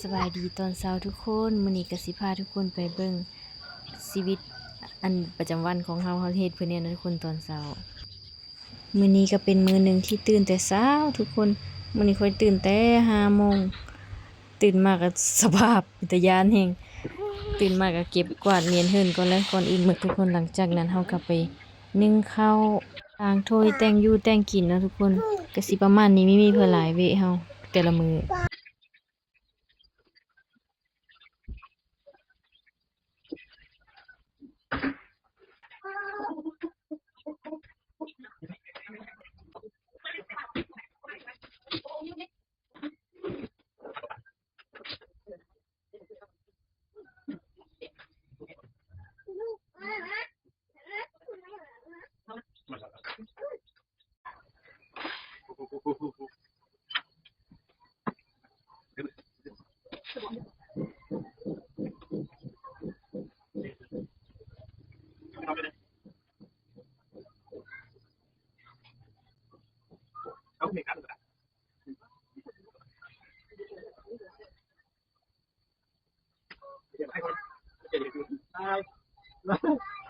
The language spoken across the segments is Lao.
ສະບາຍດີຕອນເຊົ້າທຸກຄົນ, ມື້ນີ້ກໍຊິພາທຸກຄົນໄປເບິ່ງຊີວິດອັນປະຈຳວັນຂອງເຮົາ, ເຮົາເຮັດເພື່ອແນວນັ້ນທຸກຄົນຕອນເຊົ້າ. ມື້ນີ້ກໍເປັນມື້ໜຶ່ງທີ່ຕື່ນແຕ່ເຊົ້າທຸກຄົນ, ມື້ນີ້ຂ້ອຍຕື່ນແຕ່ຫ້າໂມງ, ຕື່ນມາກໍສະພາບເປັນຕາຢ້ານແຮງ, ຕື່ນມາກໍເກັບກວາດມ້ຽນເຮືອນກ່ອນແລ້ວ. ກ່ອນອື່ນໝົດທຸກຄົນ, ຫຼັງຈາກນັ້ນເຮົາກໍໄປ ໜຶ້ງເຂົ້າ, ລ້າງຖ້ວຍ, ແຕ່ງຢູ່ແຕ່ງກິນເນາະທຸກຄົນ, ກະຊິປະມານນີ້, ມີ ມີເພື່ອຫຼາຍເວະເຮົາແຕ່ລະມື້.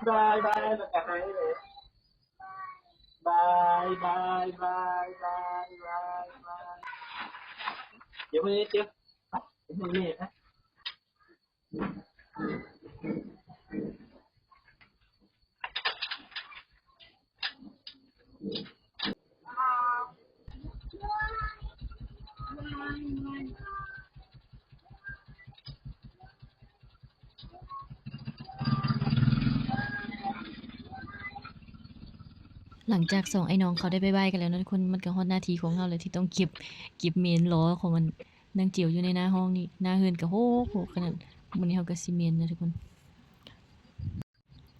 ບາຍບາຍ ແລ້ວກໍຫາຍເລີຍ. ບາຍບາຍ ບາຍບາຍ ບາຍບາຍ. ດຽວເພິ່ນເຈັບ ເຮັດໃຫ້ແມ່ນະ. ຫຼັງຈາກສອງອ້າຍນ້ອງເຂົາໄດ້ບາຍບາຍກັນແລ້ວເນາະທຸກຄົນ, ມັນກໍຮອດໜ້າທີ່ຂອງເຮົາແລ້ວທີ່ຕ້ອງເກັບ, ເກັບເມນລໍ້ຂອງອັນ ນາງຈິວຢູ່ໃນໜ້າຫ້ອງນີ້, ໜ້າເຮືອນກໍໂຮກໆຂະໜາດ. ມື້ນີ້ເຮົາກໍຊິເມນນະທຸກຄົນ.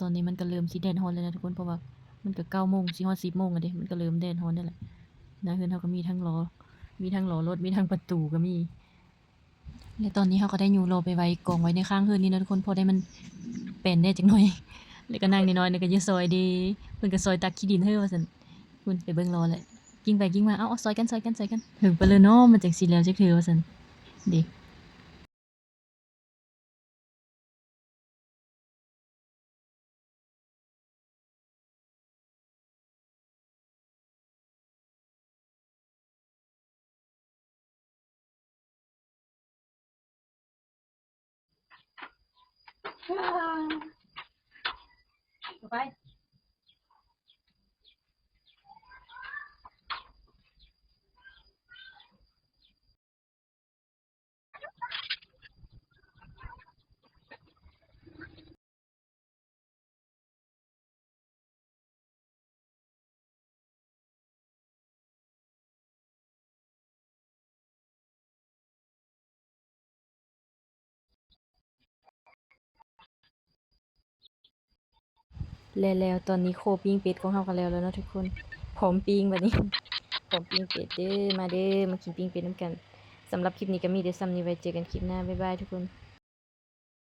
ຕອນນີ້ມັນກໍເລີ່ມຊິແດດຮ້ອນແລ້ວນະທຸກຄົນ, ເພາະວ່າມັນກໍເກົ້າໂມງ ຊິຮອດສິບໂມງແລ້ວເດ້, ມັນກໍເລີ່ມແດດຮ້ອນແລ້ວແຫຼະ. ໜ້າເຮືອນເຮົາກໍມີທັງລໍ້, ມີທັງລໍ້ລົດ, ມີທັງປະຕູກໍມີ. ແລະຕອນນີ້ເຮົາກໍໄດ້ຍູ້ລໍ້ໄປໄວ້ ກອງໄວ້ໃນຂ້າງເຮືອນນີ້ນະທຸກຄົນ, ພໍໄດ້ມັນແປນແດດຈັກໜ້ອຍ. ແລ້ວກໍນັ່ງນ້ອຍໆ ແລ້ວກໍຢູ່ຊອຍເດ້, ເພິ່ນກໍຊອຍຕັກຂີ້ດິນໃຫ້ວ່າຊັ້ນ. ພຸ້ນ ໄປເບິ່ງລໍ້ແຫຼະ. ກິ້ງໄປກິ້ງມາ, ເອົາ ເອົາ ຊອຍກັນ ຊອຍກັນ ຊອຍກັນ, ເຖິງປານເລີເນາະ ມັນຈັ່ງຊິແລ້ວຈັກເທື່ອວ່າຊັ້ນເດ້. ແລະແລ້ວຕອນນີ້ໂຄປີ້ງເປັດຂອງເຮົາກໍແລ້ວແລ້ວເນາະທຸກຄົນ, ພ້ອມປີ້ງບັດນີ້, ພ້ອມປີ້ງເປັດເດີ້, ມາເດີ້ ມາກິນປີ້ງເປັດນຳກັນ. ສຳລັບຄລິບນີ້ກໍມີແຕ່ສ່ຳນີ້, ໄວ້ເຈີກັນຄລິບໜ້າ, ບາຍບາຍທຸກຄົນ.